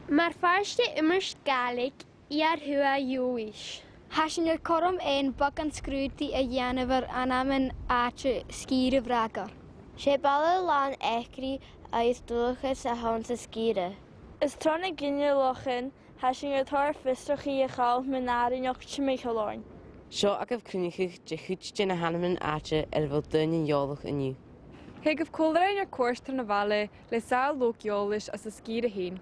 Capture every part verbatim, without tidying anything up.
Mar phàirt de iomairtean Gàidhlig, iar-thuath Leòdhais. Tha sinn air cothrom aon bheagan sgrùdadh a dhèanamh air ainmean-àite sgìre Bhràgair. 'S e baile làn eachdraidh agus dualchas a th' anns an sgìre. Is tron a' ghinealach sin, tha sinn air tòrr fiosrachaidh a chall mun àrainneachd timcheall oirnn. Seo agaibh cruinneachadh de chuid de na h-ainmean-àite air a bheil daoine eòlach an-diugh. Thèid agaibh còmhla rinn air cuairt tron a' bhaile le sàil luchd-eòlais às an sgìre fhèin.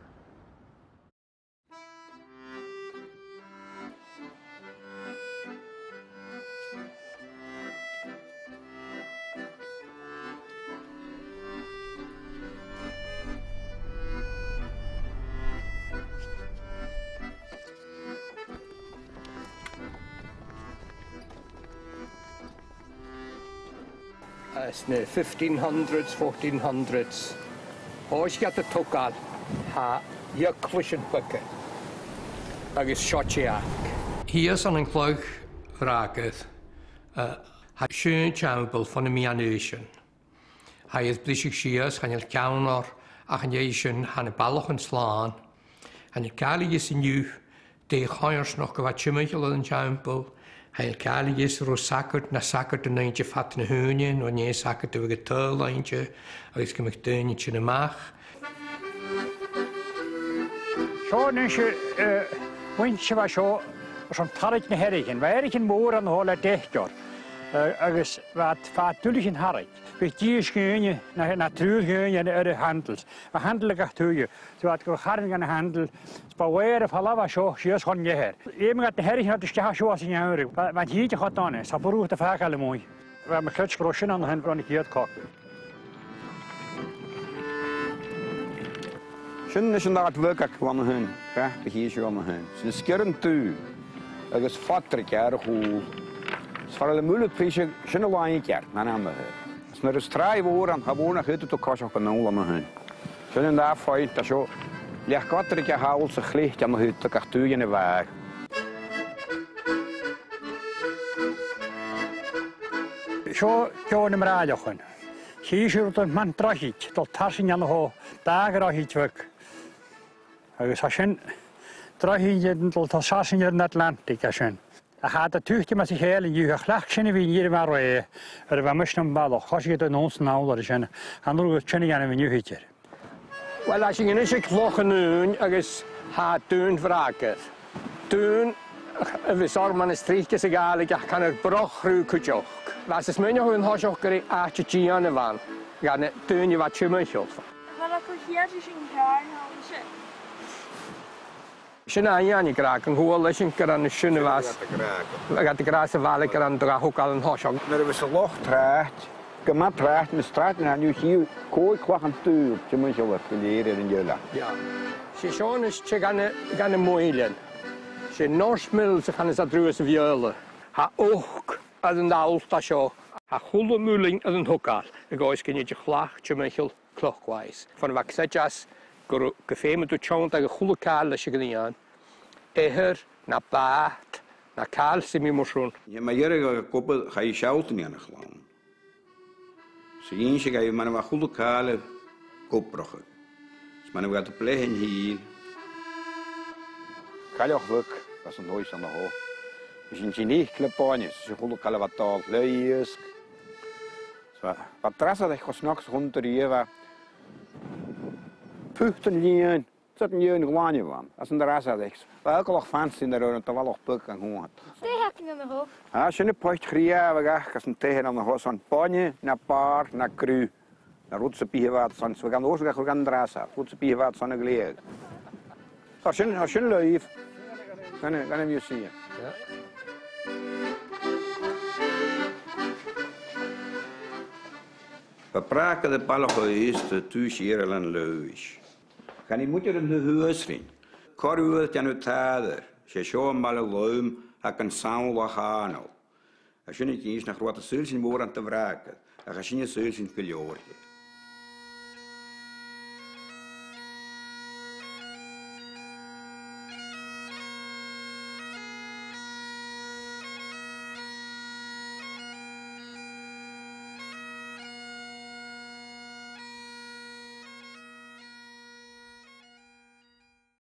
Anns na fifteen hundreds, fourteen hundreds, thòisich iad a' togail, tha eaglaisean chuige agus seo tè aca. Shìos ann an Cladh Bhràgair, eh, tha seann teampall fon a' mheadhan-aoisean. Tha e air briseadh sìos, chan eil ceann oirre, ach an dèidh sin tha na ballachan slàn. Chan eil càil a dh'fhios an-diugh dè a' choimhearsnachd a bha timcheall air an teampall. Chan eil càil a dh'fhios an robh sagart no sagairt an loidhne fad na h-ùine, no an e sagart a bhiodh a' tadhal loidhne agus gum biodh daoine a' tighinn a-mach. Seo a-nis, eh, muinntir a bha seo airson tarraing nan eathraichean. Bha eathraichean mòra ann a sheo le deicear, eh, agus bha iad a' fàs duilich an tarraing. Bhiodh dithis dhaoine, no, no triùir dhaoine air, air a' handles. Bha handle aig gach taigh. So bha iad ga charaidean dhan a' handle. Is b' fheàrr a' falbh à seo sìos chun an eathar. Dh'fheumadh iad na h-eathraichean a thoirt a-steach à seo às an earrach. Bha, bha an t-sìde cho dona, 's cha b' urrainn dhut fàgail a-muigh. Bha mi a' creids' gun robh sin ann a shin bhon a' chiad chogadh. Sin a-nis an dath bheag aca bhon a shin, bha, a chì sibh bhon a shin. Sin sgìre an Dùn, agus Pàdraig air a chùl. Is far a bheil am muile prìseil, sin an làithean ceart, nan àm a th' ann. Is nuair a tha tràigh mhòr ann, cha mhòr nach fhaodadh tu coiseachd a-null an a shin. Sin an dath phoinnte seo, leac Pàdraig a' shabhail 's a' chleith ann a shin, gach taigh dhen a' bhàgh. Seo ceò nam bràileachan. Chì sibh rud mar drochaid, dol tarsainn an a sheo, dà dhrochaid bheag. Agus tha sin drochaid a' dol tarsainn air an Atlantic a tha sin. Ach tha iad a' tuiteam às a chèile an-diugh, ach leac sin a bhith an ìre mhath roimhe, air a bha mise nam bhalach, choisich iad a-null san abhainn air sin, chan urrainn dhut tighinn a dhèanamh an-diugh idir. Uill, tha sinn a-nis aig Loch an Dùin agus tha Dùn Bhràgair. Dùn a bhios orm nas trice sa Ghàidhlig ach can air Broc Rubha cuideachd. Bhathas a' smaoineachadh an toiseach gur e àite dìon a bh' ann, dha na daoine a bha timcheall. Bha e gu h-àraidh sin ceàrr, tha sin. Sin a dh'aindeoin gun robh an cuala sinn gur ann an sin a bha, gun robh an cuala sinn gur ann an do ghabh a thogail an toiseach. Nuair a bhios an loch tràth, gu math tràth, mas tràth na tha an-diugh, chì thu còig clachan dubh timcheall gu lèir air an dealbh. Yeah. 'S e seo a-nis tè dha na, dha na muileann. 'S e Norse Mills a chanas iad riutha sa Bheurla. Tha ochd air an allt a seo. Tha a h-uile muileann air an togail, a' gabhail gun tèid a' chlach timcheall clockwise. Bhon a bha creideas gu, gu feumadh tu tionndadh a h-uile càil leis a' ghrian, eathar, no bàt, no càil sam bith mar sin. Nuair a bha iad ag obair, chaidh sealltainn dhan a' chlann. 'S a dh'innse dhaibh mar a bha a h-uile càil ag obrachadh. Is mar a bha iad a' bleith an t-sìl. Cailleach bheag, às an taigh san a sheo. Is an t-sinic le bainne, 's a h-uile càil a bha dol le iasg. Bha, bha an-dràsta aig cosnoch sa chuntair a bha putan lìon, 's an lìon ghlainne a bh' ann, às an dràsta aig. Bha eagalach fancy nuair a bha an do bhalach beag gan cunntas. Dè th' againn an-seo? Ah, sin am poit chridhe a bh' aca às an taigh an-seo, 's ann bainne, no bàrr, no gruth, no rud sam bith a bha iad 's ann, 's bha gan uair sin gan cur gan an dràsta, rud sam bith a bha iad 's ann a ghleidheadh. Tha sin, tha sin leibh. Gan, gan a' mhuseum. Bha Bràgair am balach a-staigh taobh siar Eilean Leòdhais. Chan eil muinntir an taigh shuas rinn. Corra uair a' dèanamh tàireadh, 's e seo am baile lom a th' aig an samhla a th' ann. Tha sin a' ciallachadh nach robh iad a' saoilsinn mòran de Bhràgair, ach tha sinne a' saoilsinn gu leòr.